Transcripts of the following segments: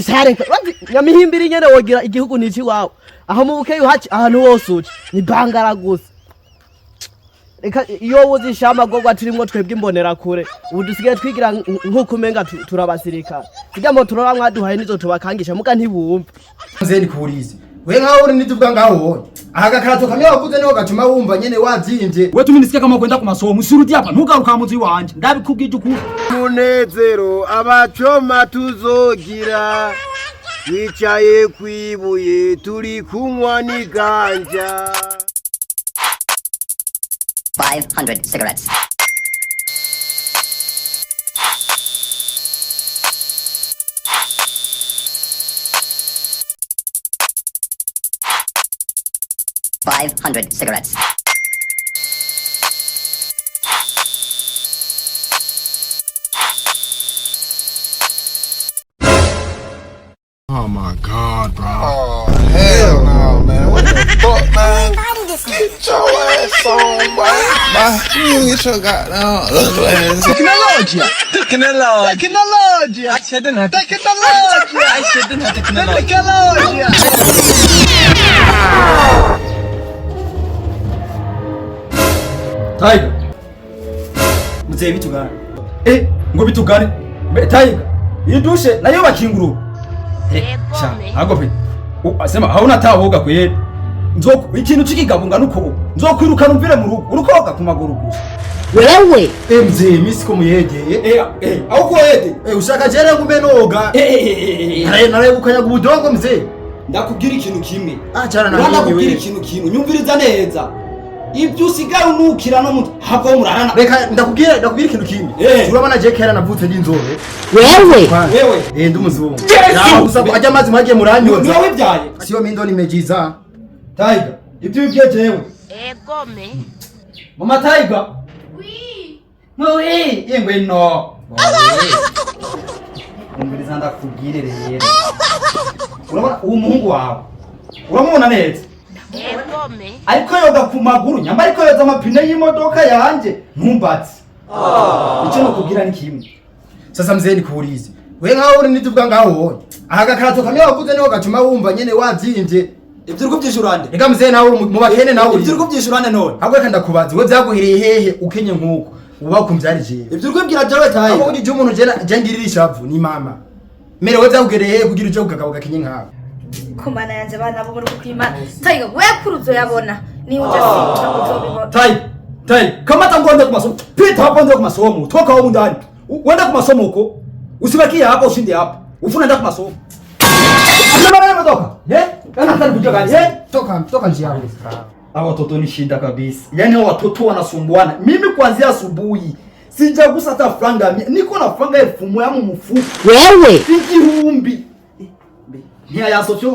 Reka shareka nyamihimbiri nyene wogira igihugu ni iwawe aho mu bukeyi uhaca ahantu hose uca ni bangara gusa. Reka iyo wuzi ishamagorwa turimwo twebwe imbonerakure ubu dusigaye twigira nk'uko umenga turabasirikare kugira ngo turora mwaduhaye nizo tubakangisha muga ntibumva. Mzee nikuulize. We nkaho uri nituvuga ngaho wowe. Aha gakarato kamwe waguze niho gatuma wumva nyene wazimvye. Wewe tu nisikia kama kwenda ku masomo usirudi hapa ntugaruka mu nzu iwanje ndabikubwije ukuri. Munezero abacoma tuzogira twicaye kwibuye turi kunywa n'iganja. 500 cigarettes. 500 cigarettes. Oh my God, bro. Oh, hell no, man. What the fuck, man? Get your ass on, boy. Bye. You get your goddamn ugly ass. Tecnologia! Tecnologia! Tecnologia! Tecnologia! Tecnologia! Tiger. Mzee vitu gani? Eh, ngo vitu gani? Tiger. Iyi dushe nayo bakinguru. Eh, sha, hago pe. Sema hauna taa woga kweli. Nzoko ikintu cikigabunga nuko nzokwirukana umvire mu rugo urukoga ku maguru gusa. Wewe. Eh mzee mimi siko muyegeye. Eh eh, aho koyede. Eh ushaka jere ngume noga. Eh eh eh. Naraye naraye gukanyaga ubudongo mzee. Ndakubwira ikintu kimwe. Ah cyana na Ndakubwira ikintu kimwe. Nyumviriza neza. Ibyo usigaye unukira no mutwe hako murarana. Reka ndakubwira ndakubwira ikintu kimwe. Eh. Urabona je kera navutse ndi inzobe. Wewe. Wewe. Eh ndi umuzungu. Yesu! Gusa ko ajya amazi mwagiye muranyoza. Ni wowe wibyaye. Sio mindo nimejiza. Tiger, ibyo wibwiye jewe. Egome. Mama Tiger. Oui. Oui, yengwe no. Umviriza ndakubwire rero. Urabona uwo muhungu wawe. Uramubona neza. Egome. Ariko yoga ku maguru nyamba ariko yoza amapine y'imodoka yanje ntumbatse. Icyo nokubwira ni kimwe. Sasa mzee nikuulize. We nkaho uri nituvuga ngaho wowe. Aha gakarato kamwe waguze niho gatuma wumva nyene wazimvye. Ibyo uri kubyishura nde? Reka mzee nawe uri mu bakene nawe uri. Ibyo uri kubyishura nde none? Ahubwo reka ndakubaza we byaguhiriye hehe ukenye nkuko uba ukumvyari jewe. Ibyo uri kubwira jewe Ahubwo Tiger. uri umuntu je je ngirira ishavu ni mama. Mere we byaguhereye hehe kugira uje kugagabo gakenye nkawe. Kumana yanjye abana bo muri kukwima Tiger we kuri uzoyabona niba ujya uzobibona. Tiger, Tiger, kamata ngoende ku masomo. Pita hapo ndio ku masomo. Toka huko ndani. Uende ku masomo huko. Usibakie hapo ushinde hapa. Ufuna nenda ku masomo. Ana mara motoka. Eh? Ana hatari kuja gani? Eh? Toka toka njia yangu. Hawa watoto ni shida kabisa. Yaani hawa watoto wanasumbuana. Mimi kuanzia asubuhi sijagusa hata franga mia. Niko na franga 1000 mu mfuko. Wewe. Igihumbi. Ntiyayasofye.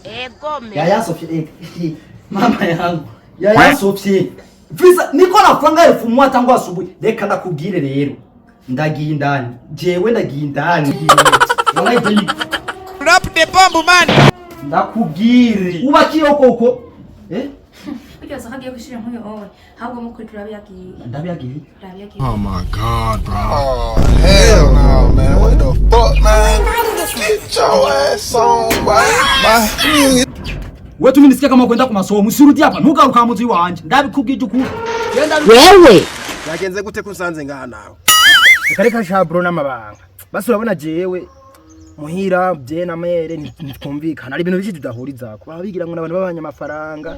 Egome. Yayasofye. Eh, mama yangu. Yayasofye. Visa niko na franga 1000 tangu asubuhi. Reka ndakubwire rero. Ndagiye indani. Jewe ndagiye indani. Wallahi deni. Drop the bomb man. Ndakubwire. Ubakiye koko. Eh? Burya ko agiye gushira nk'uyu wowe ahubwo mukuri turabiyagiye Ndabiyagiye. turabiyagiye. Oh my God, bro. Oh, hell no, man. What the fuck, man? Get your ass on, boy. Bye. You Wewe tu nisikia kama kwenda ku masomo usirudi hapa ntugaruka mu nzu iwanje ndabikubwije ukuri. Wewe. Byagenze gute ko usanze ngaha nawe? Reka reka sha bro n'amabanga. Basi urabona jewe muhira bye na mere ntitwumvikana ari ibintu byinshi tudahurizako. Baba bigira ngo n'abantu b'abanyamafaranga.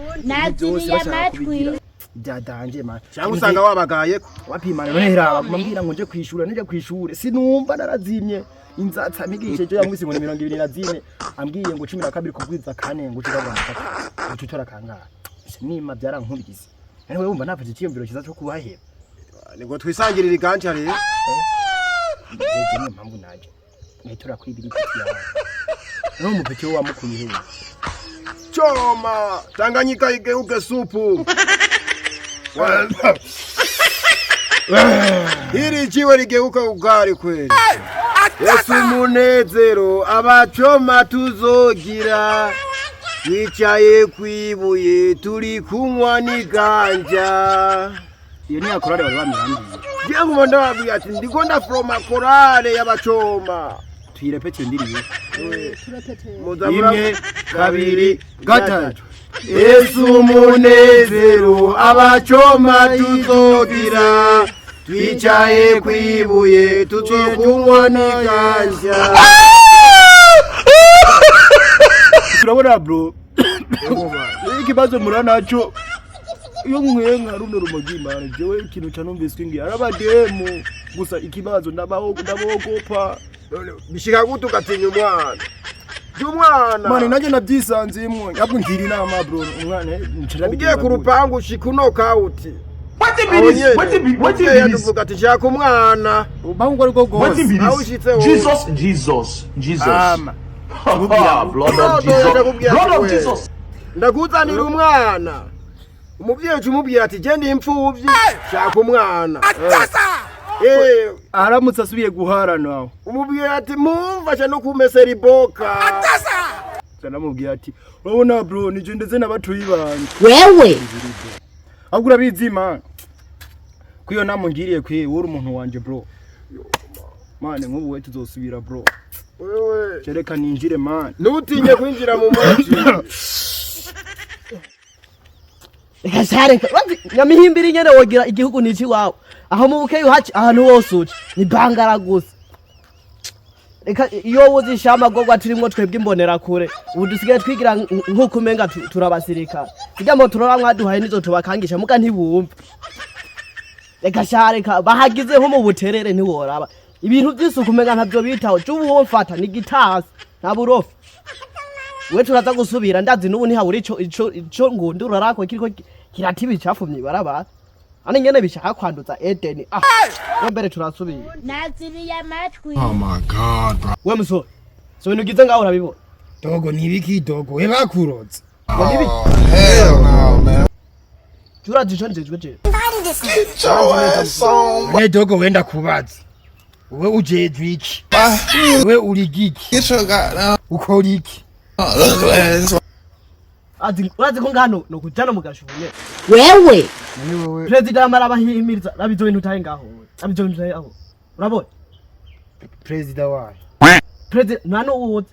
Byose bashaka kubigira. Byadanje man. Cyangwa usanga wabagayeko. Wapimana none hera baguma ngo nje kwishura nje kwishura sinumva narazimye inzatsa amigishe ejo yamwise ngo ni 24 ambwiye ngo 12 kugwiza kane ngo ucuga ngo utora kangahe nima byarankubise none wewe wumva nafashe iciyumviro cyiza cyo kubaheba. Nibwo twisangirira iganja rero. Jeje niyo mpamvu naje nahitora kwibira ipeti yawe none umupeti wo wamukuye hehe? Choma, Tanganyika igeuke supu. Hili jiwe ligeuka ugali kweli. Yesu munezero abacoma tuzogira twicaye kwibuye turi kunywa n'iganja. Iyo ni yakorare bari bamirambiye. Jewe nguma ndababwira ati ndiko ndafroma korale y'abacoma. Tuyirepete ndirimbo. Muza Imwe, kabiri, gatatu. Yesu umunezero abacoma tuzogira twicaye kwibuye tuzokunywa n'ikanja. Turabona bro. Ikibazo mura naco iyo nkwiye nka runo rumogi man, jewe ikintu ca numviswe ngi arabademu gusa, ikibazo ndabaho ndabogopa. Bishika gute ugatinya umwana by'umwana? Man, nanjye nabyisanzimwo, ahubwo ngira inama bro, umwana Ugiye ku rupangu ushika unoka uti What be this? tuvuga ati shaka umwana. Ubangu ariko What gose be Aho this? ushitse wowe. Jesus, Jesus, Jesus. Ama Blood of Jesus. Ndakubwira Blood ati of we, Jesus. ndakuzanira umwana. Umubyeyi uca umubwira ati genda imfubyi shaka umwana. Aramutse asubiye guharana aho Umubwira ati mumfasha no kumesera iboka. Namubwiye ati urabona bro, nije ndetse n'abatuyi banje. Wewe. Ahubwo urabizi man, ko iyo nama ungiriye kwe uri umuntu wanje bro, man, nk'ubu we tuzosubira bro. Wewe Kereka ninjire man. Ntutinye kwinjira mu muji. Reka shareka nyamihimbiri nyene wogira igihugu ni iwawe. Aho mu bukeyi uhaca, ahantu hose uca ni bangara gusa. Reka iyo wuzi ishamagorwa turimwo twebwe imbonerakure, ubu dusigaye twigira nk'uko umenga turabasirikare. Zirya motorora mwaduhaye nizo tubakangisha, muga ntibumva. Reka shareka bahagize nko mu buterere, ntiworaba ibintu vy'isuku umenga ntavyo bitaho. C'ubu wo mfata ni gitasi nta burofa. We turaza gusubira, ndazi n'ubu ntihabura ico ngundura rako kiriko kirata ibicafu mw'ibarabara hano ingene bishaka kwanduza Edeni. Ah, we mbere turasubira. Naziriye amatwi. Oh my God, bro. We musore, so ibintu ugize ngaho urabibona? Dogo, nibiki dogo, we bakurotse? Oh, hell no, man. Urazi ico njejwe jewe? Get your ass on, Ne dogo, wenda kubaza. Wewe ujejwe iki? bro. We uri giki? Get your goddamn Ukora iki? ugly ass. Urazi ko ngano no kujana mu gashuye? Wewe. Perezida yamara abahimiriza, raba ivyo bintu utaye ngaho we. Raba ivyo bintu utaye aho, urabona? Perezida wayo. Perezida nta n'uwuzi,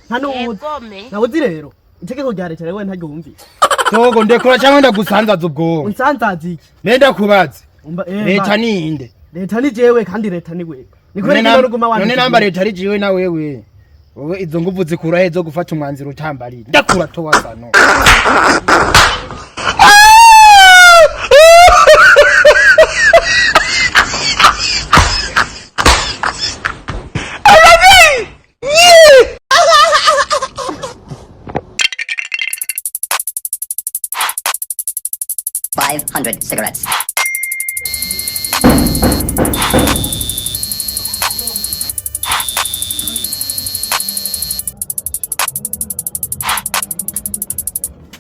nta n'uwuzi. Egome. Ntawe uzi rero itegeko rya leta rero ntaryo wumvise. Dogo, ndekora cyangwa ndagusanzaza ubwonko. Unsanzaza iki? Nenda kubaza. Umva, Leta mba- ninde? Leta ni jewe kandi leta ni wewe. Ni kubera None iki none uguma none wandika namba ibintu? leta ari jiwe na wewe. Wowe izo nguvu zikura he zo gufata umwanzuro utambariye? Ndakura towasano. 500 cigarettes.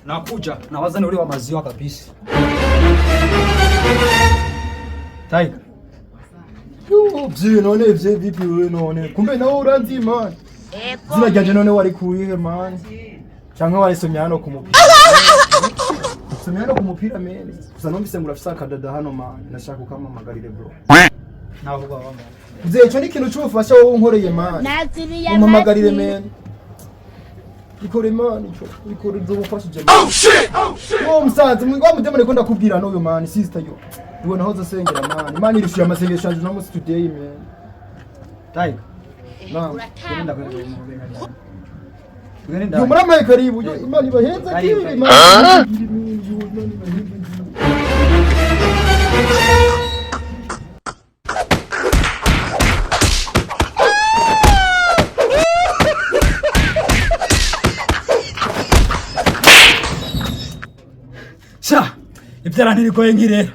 Nakuja nawaza ni ule wa maziwa kabisa. Tiger. Yo, vye none vye vipi wewe none? Kumbe nawe uranzi man. Zina ryanje none wari kuyihe man? Canke warisomye hano ku mupira? Somye hano ku mupira man. Gusa numvise ngo urafise akadada hano man. Nashaka ukampamagarire bro. Navuga wa mama. Mzee, ico ni ikintu c'ubufasha wowe unkoreye man. Naziriye Umpamagarire amatwi. man. Ikore man ico. Ikore uzobufashije man. Oh shit! Oh shit! Wo musaza, wa mudemo niko ndakubwira n'uyu man, sister yo. Iwe nahoze asengera man. Imana irishuye amasengesho yanje no musi today man. Tiger. Naam. Tugende kwenye mubenga. Tugende Yo ndani. muramaye karibu. Yo Imana ibaheza Karibu, kiri karibu. Imana. Yo Imana ibaheza. Sha, ibyara ntirigoye nk'irera.